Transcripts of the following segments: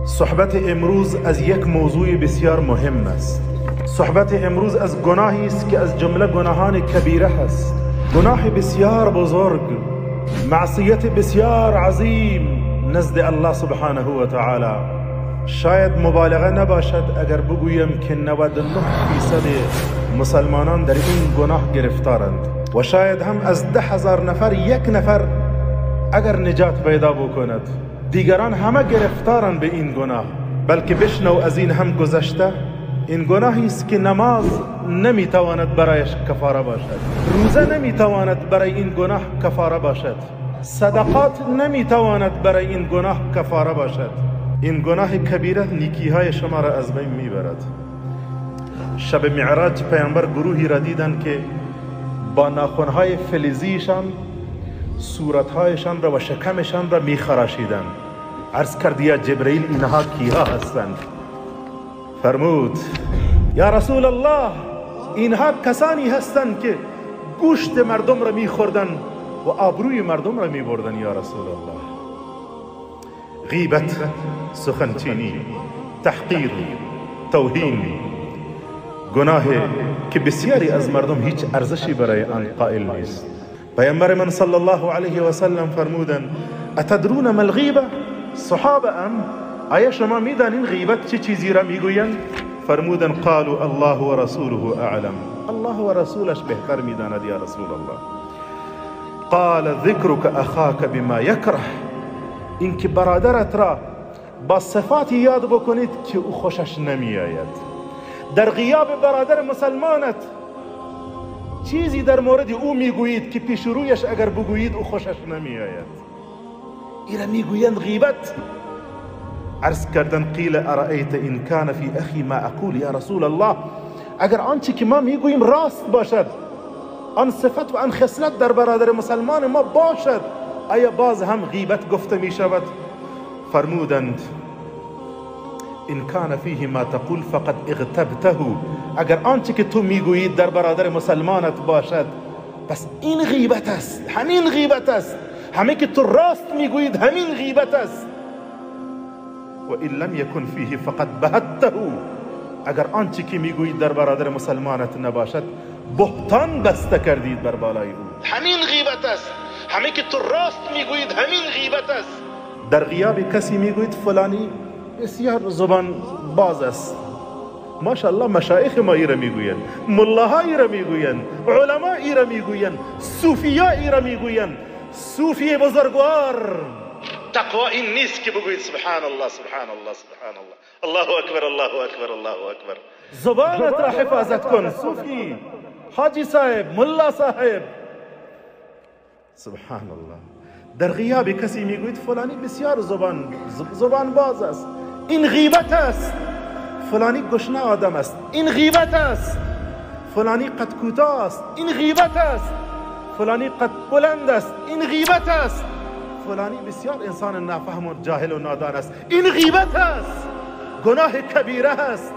صحبت امروز از یک موضوع بسیار مهم است. صحبت امروز از گناهی است که از جمله گناهان کبیره است. گناه بسیار بزرگ، معصیت بسیار عظیم نزد الله سبحانه و تعالی. شاید مبالغه نباشد اگر بگویم که 99% مسلمانان در این گناه گرفتارند و شاید هم از 10,000 نفر یک نفر اگر نجات پیدا بکند، دیگران همه گرفتارند به این گناه. بلکه بشنو از این هم گذشته، این گناهی است که نماز نمیتواند برایش کفاره باشد، روزه نمیتواند برای این گناه کفاره باشد، صدقات نمیتواند برای این گناه کفاره باشد. این گناه کبیره نیکی های شما را از بین میبرد. شب معراج پیامبر گروهی را دیدند که با ناخنهای فلزیشان صورتهایشان را و شکمشان را میخراشیدند. عرض کرد یا جبرئیل اینها کیها هستند؟ فرمود یا رسول الله اینها کسانی هستند که گوشت مردم را میخوردند و آبروی مردم را میبردند. یا رسول الله، غیبت، سخنچینی، تحقیر، توهین، گناه که بسیاری از مردم هیچ ارزشی برای آن قائل نیست. پیامبر من صلی الله علیه و سلم فرمودند اتدرون ما الغیبه؟ صحابه ام آیا شما میدانین غیبت چه چیزی را میگویند؟ فرمودند قالوا الله و رسوله اعلم. الله و رسولش بهتر میداند یا رسول الله. قال ذکرک اخاک بما یکره، اینکه برادرت را با صفاتی یاد بکنید که او خوشش نمیآید. در غیاب برادر مسلمانت چیزی در مورد او میگویید که پیش رویش اگر بگویید او خوشش نمیآید. ایرا میگویند غیبت. عرض کردن قیل ارأیت ان کان فی اخی ما اقول یا رسول الله، اگر آنچه که ما میگوییم راست باشد، آن صفت و آن خصلت در برادر مسلمان ما باشد، آیا باز هم غیبت گفته می شود؟ فرمودند ان کان فیه ما تقول فقد اغتبته، اگر آنچه که تو میگویید در برادر مسلمانت باشد پس این غیبت است، همین غیبت است، همه که تو راست میگویید همین غیبت است. و ان لم یکن فیه فقد بهته، اگر آنچه که میگویید در برادر مسلمانت نباشد بهتان بسته کردید بر بالای او. همین غیبت است، همه که تو راست میگویید همین غیبت است. در غیاب کسی میگویید فلانی بسیار زبان باز است، ماشاءالله مشایخ ما ایره میگویند، ملاها ایره میگویند، علما ایره میگویند، صوفیا ایره میگویند. صوفی بزرگوار، تقوا این نیست که بگویید سبحان الله سبحان الله سبحان الله الله اکبر الله اکبر الله اکبر. زبانت را حفاظت کن صوفی، حاجی صاحب، ملا صاحب. سبحان الله. در غیاب کسی میگویید فلانی بسیار زبان باز است، این غیبت است. فلانی گشنه آدم است، این غیبت است. فلانی قد کوتاه است، این غیبت است. فلانی قد بلند است، این غیبت است. فلانی بسیار انسان نافهم و جاهل و نادان است، این غیبت است. گناه کبیره است.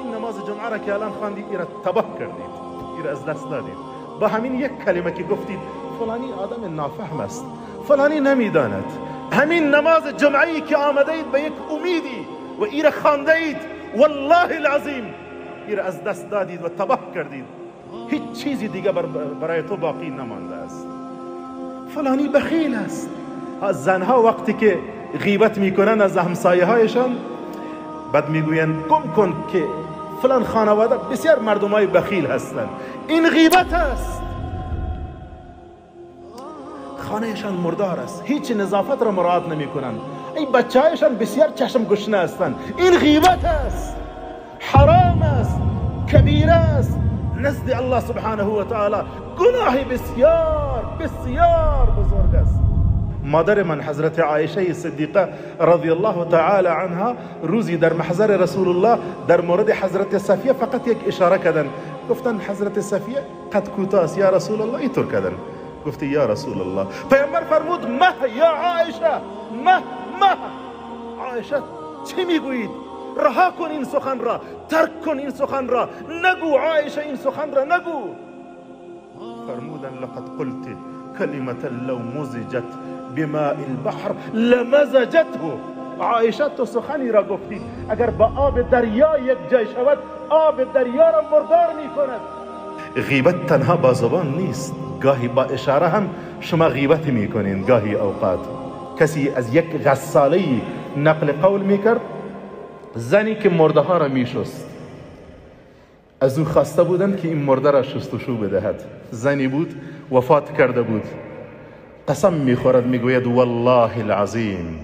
این نماز جمعه را که الان خواندی ایرا تباه کردید، ایرا از دست دادید با همین یک کلمه که گفتید فلانی آدم نافهم است، فلانی نمیداند. همین نماز جمعه که آمده اید به یک امیدی و ایرا خوانده اید، والله العظیم ایرا از دست دادید و تباه کردید. هیچ چیزی دیگه برای تو باقی نمانده است. فلانی بخیل است. از زنها وقتی که غیبت میکنن از همسایه هایشان، بعد میگوین گم کن که فلان خانواده بسیار مردمای بخیل هستند. این غیبت است. خانهشان مردار است، هیچ نظافت را مراعات نمیکنند، این بچه هایشان بسیار چشم گشنه هستند. این غیبت است، حرام است، کبیره است نزد الله سبحانه و تعالی. گناه بسیار بسیار بزرگ است. مادر من حضرت عایشه صدیقه رضی الله تعالی عنها روزی در محضر رسول الله در مورد حضرت صفیه فقط یک اشاره کردن، گفتن حضرت صفیه قد کوتاه است یا رسول الله، اینطور کردن. گفتی یا رسول الله. پیامبر فرمود مه یا عایشه، مه مه. عایشه چی میگویید؟ رها کن این سخن را، ترک کن این سخن را، نگو عایشه این سخن را نگو. فرمودن لقد قلت کلمة لو مزجت بماء البحر لمزجته. عایشه تو سخنی را گفتی اگر با آب دریا یک جای شود آب دریا را مردار میکند. غیبت تنها با زبان نیست، گاهی با اشاره هم شما غیبت میکنین. گاهی اوقات کسی از یک غساله نقل قول میکرد، زنی که مرده ها را میشست، از او خواسته بودند که این مرده را شستشو بدهد. زنی بود وفات کرده بود، قسم میخورد میگوید والله العظیم،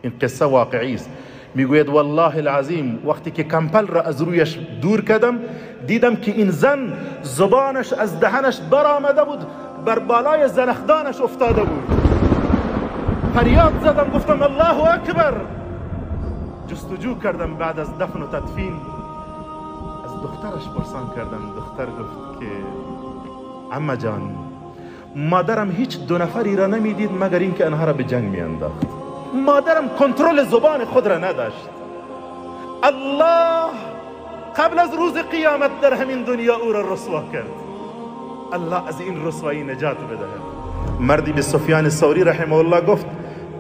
این قصه واقعی است، میگوید والله العظیم وقتی که کمپل را از رویش دور کردم دیدم که این زن زبانش از دهنش برآمده بود، بر بالای زنخدانش افتاده بود. فریاد زدم گفتم الله اکبر. جستجو کردم بعد از دفن و تدفین، از دخترش پرسان کردم. دختر گفت که عمه جان، مادرم هیچ دو نفری را نمیدید مگر اینکه آنها را به جنگ میانداخت. مادرم کنترل زبان خود را نداشت. الله قبل از روز قیامت در همین دنیا او را رسوا کرد. الله از این رسوایی نجات بدهد. مردی به سفیان ثوری رحمه الله گفت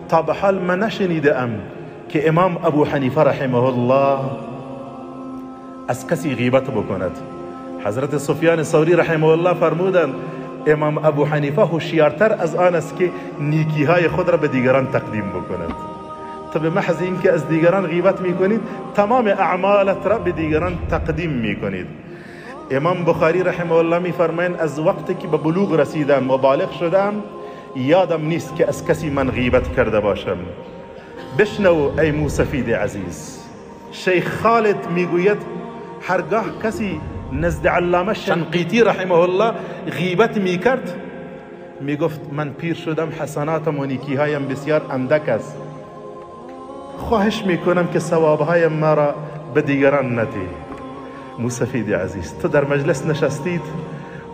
تا به حال من نشنیده ام که امام ابو حنیفه رحمه الله از کسی غیبت بکند. حضرت سفیان ثوری رحمه الله فرمودند امام ابو حنیفه هوشیارتر از آن است که نیکی های خود را به دیگران تقدیم بکند. تو به محض اینکه از دیگران غیبت میکنید تمام اعمالت را به دیگران تقدیم میکنید. امام بخاری رحمه الله میفرمایند از وقتی که به بلوغ رسیدم و بالغ شدم یادم نیست که از کسی من غیبت کرده باشم. بشنو ای موسفید عزیز، شیخ خالد میگوید هرگاه کسی نزد علامه شنقیطی رحمه الله غیبت میکرد میگفت من پیر شدم، حسناتم و نیکیهایم بسیار اندک است، خواهش میکنم که ثوابهایم مرا به دیگران ندی. موسفید عزیز، تو در مجلس نشستید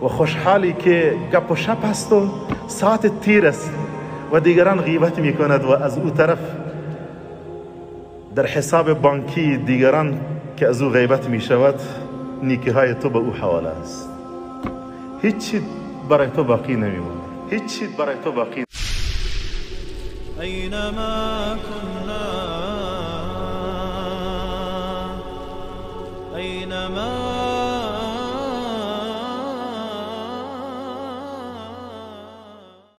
و خوشحالی که گپ و شپ هست و ساعت تیر است و دیگران غیبت میکند و از او طرف در حساب بانکی دیگران که از او غیبت میشود نیکی های تو به او حواله است. هیچ برای تو باقی نمیماند، هیچ برای تو باقی. اینما كنا، اینما